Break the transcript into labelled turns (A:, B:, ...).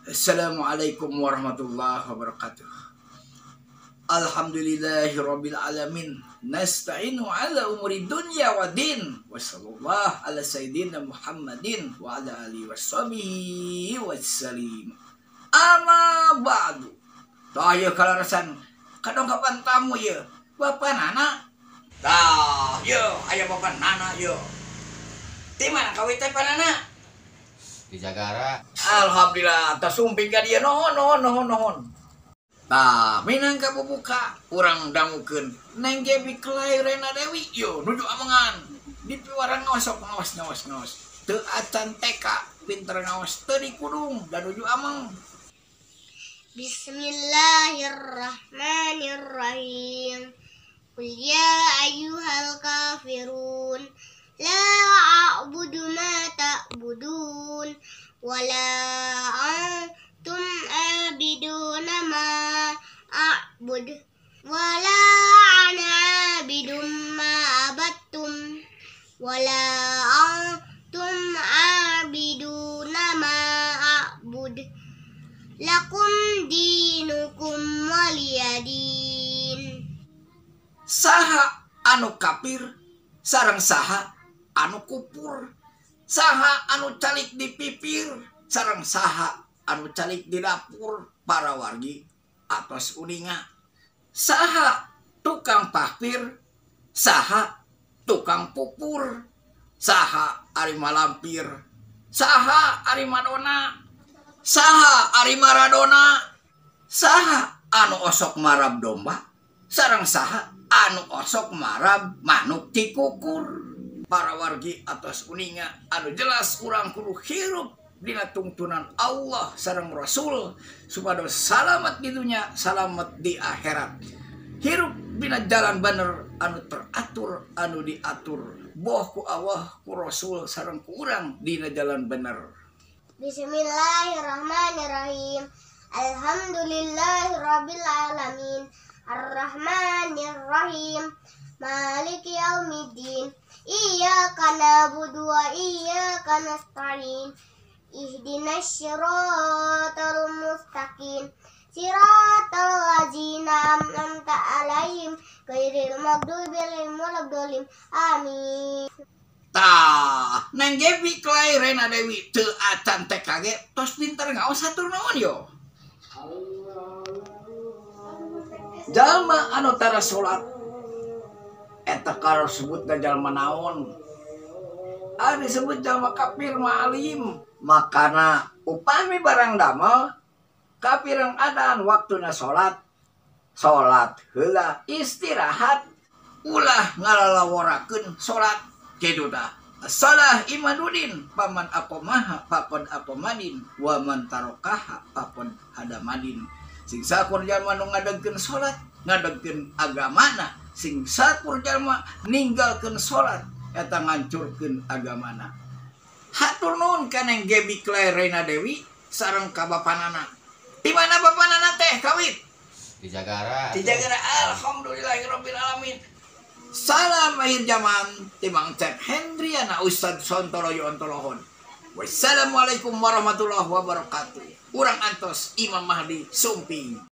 A: Assalamualaikum warahmatullahi wabarakatuh. Alhamdulillahirabbil alamin. Nasta'inu ala umuri dunya wa din. Wa sallallahu ala sayyidina Muhammadin wa ala alihi washabihi wassalim. Amma ba'du. Tah ieu kalarasan kadongkapan tamu ieu. Bapak Nana. Tah, ieu aya Bapak Nana ieu. Di mana kawit teh Pak Nana?
B: Di Jagara.
A: Alhamdulillah, tos sumping ka dieu, nuhun nuhun nuhun nuhun. Tah, minangka bubuka urang dangukeun Neng Gebi Clay Rena Dewi yo nuju amengan. Di piwarang ngaos sok ngaos ngaos ngaos. Teu acan TK pinter ngaos teu dikudung da nuju ameng.
C: Bismillahirrahmanirrahim. Qul ya ayyuhal kafirun la a'budu ma ta'budun wa la antum 'abiduna ma a'bud wa la ana 'abidum ma abattum wa la antum 'abiduna ma a'bud lakum dinukum waliyadin.
A: Saha anu kafir sareng saha anu kupur, saha anu calik di pipir sareng saha anu calik di dapur, para wargi atos uninga. Saha tukang pahpir, saha tukang pupur, saha ari malampir, saha ari madonna, saha ari maradona, saha anu osok marab domba sareng saha anu osok marab manuk tikukur. Para wargi atos uninga anu jelas urang kudu hirup dina tungtunan Allah sareng Rasul supados salamet di dunya, salamet di akhirat. Hirup dina jalan bener anu teratur, anu diatur boh ku Allah, ku Rasul sareng ku urang dina jalan bener.
C: Bismillahirrahmanirrahim. Alhamdulillahirabbil alamin. Arrahmanirrahim. Maliki yaumiddin. Iyyaka na'budu wa iyyaka nasta'in. Ihdinas siratal mustaqim. Siratal ladzina an'amta 'alaihim ghairil maghdubi 'alaihim waladdallin. Amin.
A: Tah, Neng Gebi Clay Rena Dewi teu acan TKG tos pinter ngaos, hatur nuhun yo. Jalma anu tara salat eta sebut jalma naon? Ah, disebut jalma kafir ma'alim. Makana upami barang damel kapireng adan waktuna salat, salat heula, istirahat, ulah ngalalaworakeun salat kitu tah. Salah imadudin paman aqomaha faqad aqomadin wa man tarokaha faqad hadamadin. Sing sakur jalma nu ngadegkeun salat ngadegkeun agamana, sing sakur jalma ninggalkeun salat eta ngancurkeun agamana. Hatur nuhun ka Neng Gebi Clay Rena Dewi sareng ka bapanana. Di mana bapanana teh kawit?
B: Di Jagara.
A: Di Jagara. Alhamdulillahirabbil alamin. Salam akhir zaman ti Mang Cep Hendriana Ustad Sontoloyo Ontolohon. Wassalamualaikum warahmatullahi wabarakatuh. Urang antos Imam Mahdi sumping.